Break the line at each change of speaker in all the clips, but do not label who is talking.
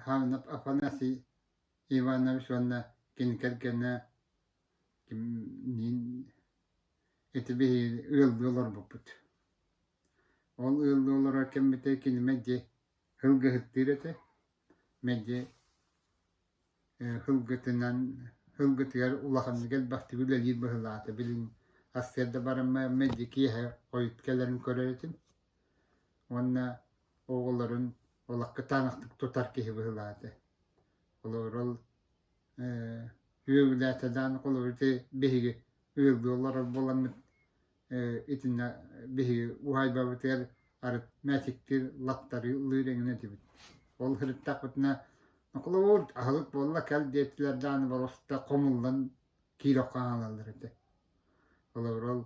Ханов Афанасий Иванович уонна кини кэргэнэ кимниин ити биһиги ыаллыы олорбуппут. Ол ыаллыы олорор кэммитигэр кини мэлдьи сылгыһыттыыр этэ. Мэлдьи сылгытынан сылгытыгар улаханнык элбэхтик үлэлиир быһыылаата. Билин сарсыарда бараммар мэлдьи киэһэ хойут кэлэрин көрөр этим. Уонна оҕолорун олох кытаанахтык тутар киһи быһыылаах этэ. Холобур, ол үөгүлээтэ даҕаны холобур ити биһиги ыаллыы олорор буоламмыт итиннэ биһиги уһаайбабытыгар арыт мээчиктиир лаптары ылыыр эҥин этибит. Ол сырыттахпытына холобур аһылык буолла кэл диэтилэр даҕаны боруоста хомуллан киирэ хаалаллар этэ. Холобур ол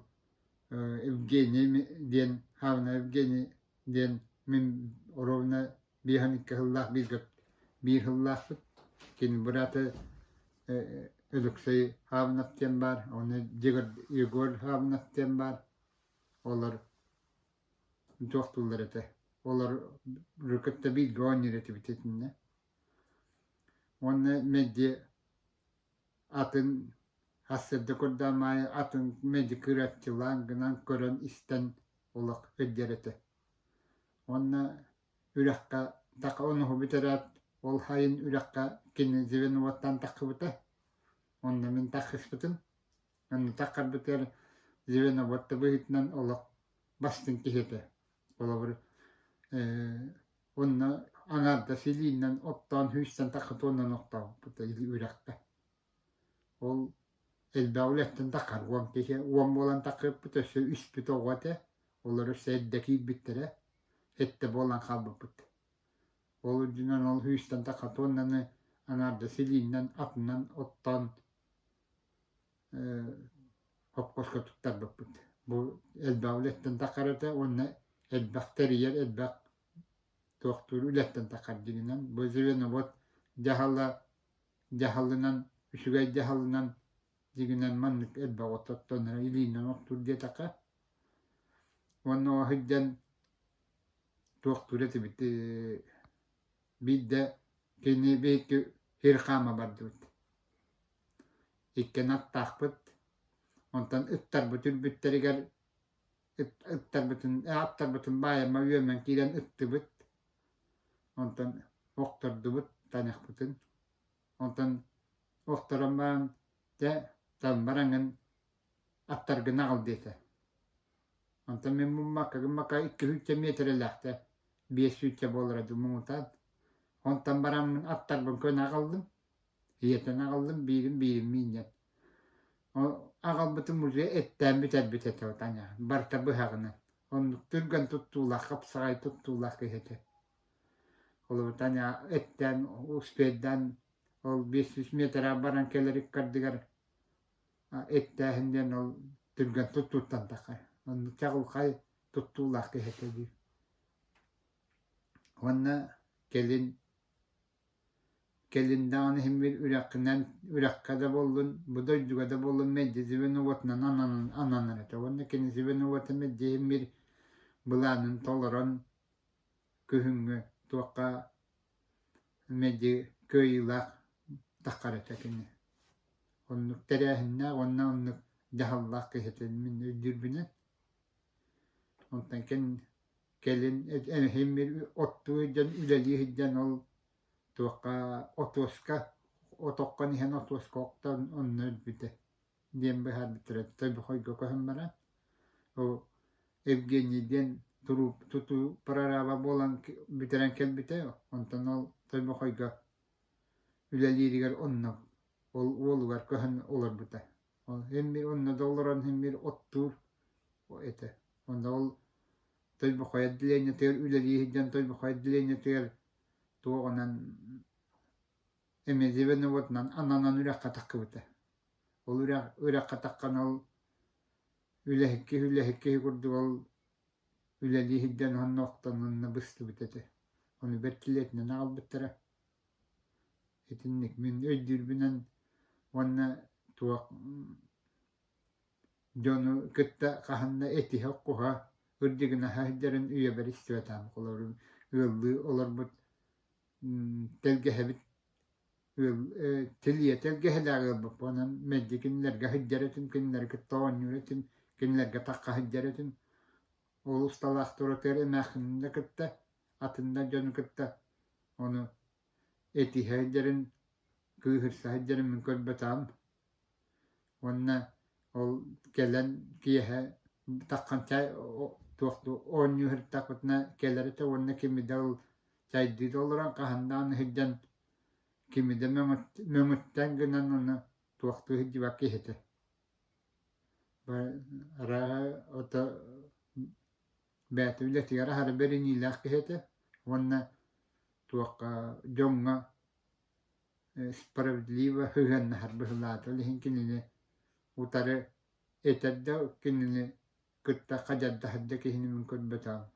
Евгений диэн Хавна Евгений диэн мин оруобуна 52 сыллаах бииргэ биир сыллаахпыт. Кини быраата Өлөксөй Хавнов диэн баар, уонна Егор Хавнов диэн баар. Олор туохтууллар этэ. Олор кытта бииргэ оонньуур этибит итиннэ. Уонна мэлдьи атын сарсыарда курдаан аайы атын мэлдьи кыыраччылаан гынан көрөн-истэн олох сылдьар этэ. Уонна үрэххэ така оноһу бүтэрээт ол сайын үрэххэ кини звеноводтан тахсыбыта. Онно мин тахсыспытым. Онно таххарбытыгар звеновод да быһыытынан олох бастыҥ киһи этэ. Холобур, онно аҥаардас илиинэн оттоон сүүстэн тахса туоннан оттообуппут үрэххэ. Ол элбэх үлэттэн таххар уон киһи уон буолан таххыппыт өссө үспүт оҕо этэ. Олор өссө эрдэ киирбиттэрэ. Сэттэ буолан хаалбыппыт. Ол үрдүнэн ол сүүстэн тахса туоннаны аҥаардас илиинэн атынан оттоон хоппоско туттарбыппыт. Бу элбэх үлэттэн таххар этэ уонна элбэх тэрийэр, элбэх туохтуур үлэттэн таххар дьиҥинэн. Бу звеновод дьаһала дьаһалынан, үчүгэй дьаһалынан дьиҥинэн маннык элбэх оттоттонор илиинэн оттуур диэтэххэ. Уонна ол сылдьан туохтуур этибит биирдэ кини биһикки сир хаама бардыбыт. Иккиэн аттаахпыт, онтон ыттарбыт үрбүттэригэр ыттарбытын аттарбытын баайама үөмэн киирэн ыттыбыт, онтон охтордубут таныахпытын, онтон охторон баран дьэ таммар аҥын аттаргын аҕал диэтэ. Онтон мин муммакка гыммакка икки сүүсчэ миэтэрэлээхтэ биэс сүүсчэ буолара дуу муҥутаан. Онтон бараммын аттарбын көнө аҕаллым. Ийэтин аҕаллым, биирин биирин миинньэн. Аҕалбытым уже эттээн бүтэрбит этэ Таня, барыта быһаҕынан. Оннук түргэн туттуулаах, хапсаҕай туттуулаах киһи этэ. Холобур, Таня эттээн, успейдаан ол 500 метрэ баран кэлэр ыккардыгар эттээһин диэн ол түргэн туттууттан таххар. Оннук чаҕылхай туттуулаах киһи этэ дии. Уонна кэлин Кэлин даҕаны иһин үрэххинэн үрэххэ да буоллун, бу дойдуга да буоллун мэлдьи звеноводунан ананан ананар этэ уонна кини звеновода мэлдьи иһин биир былаанын толорон күһүҥҥү туохха мэлдьи кыайыылаах таххар этэ кини. Оннук тэрээһиннээх уонна оннук дьаһаллаах киһи этэ мин өйдүүрбүнэн. Онтон кэлин эһим оттуу сылдьан үлэлии сылдьан ол туохха отуоска отоххун иһэн отуоска охтон онно өлбүтэ диэн быһаарбыттара Тойбохойго көһөн баран ол Евгений диэн тутуу прораба буолан бүтэрэн кэлбитэ онтон ол Тойбохойго үлэлииригэр онно ол уолугар көһөн олорбута ол син онно да олорон син биир оттуур этэ онно ол Тойбохой отделениетыгар үлэлии сылдьан Тойбохой отделениетыгар туоҕунан эмиэ звеноводунан ананан үрэххэ таххыбыта. Ол үрэх үрэххэ таххан ол үлэһит киһи үлэһит киһи курдук ол үлэлии сылдьан уонна охтон уонна быстыбыт этэ. Ону бэртилиэтинэн аҕалбыттара. Итинник мин өйдүүрбүнэн уонна туох Дьону кытта хаһан да этиһэ-оххуһа, ырдьыгынаһа сылдьарын үйэбэр истибэтэҕим. Холобур, ыаллыы олорбут Тэлгэһэбит ыал тилийэ тэлгэһэлээх ыалбыт буолан мэлдьи кинилэргэ сылдьар этим, кинилэри кытта оонньуур этим, кинилэргэ тахха сылдьар этим. Ол усталаах туратыгар эмээхсинин да кытта, атын да дьону кытта ону этиһэ сылдьарын, кыыһырса сылдьарын мин көрбөтөҕүм. Уонна ол кэлэн киэһэ таххан чай туох оонньуу сырыттахпытына кэлэр этэ уонна кими да ол чайдыы да олорон хаһан даҕаны сылдьан кими да мөҥүттэн гынан уонна туохтуу сылдьыбат киһи этэ. Арааһа ото бэйэтэ үлэтигэр аһары бэриниилээх киһи этэ уонна туохха дьоҥҥо справедливо сыһыаннаһар быһыылаата. Ол иһин кинини утары этэр да кинини кытта хадьардаһар да киһини мин көрбөтөҕүм.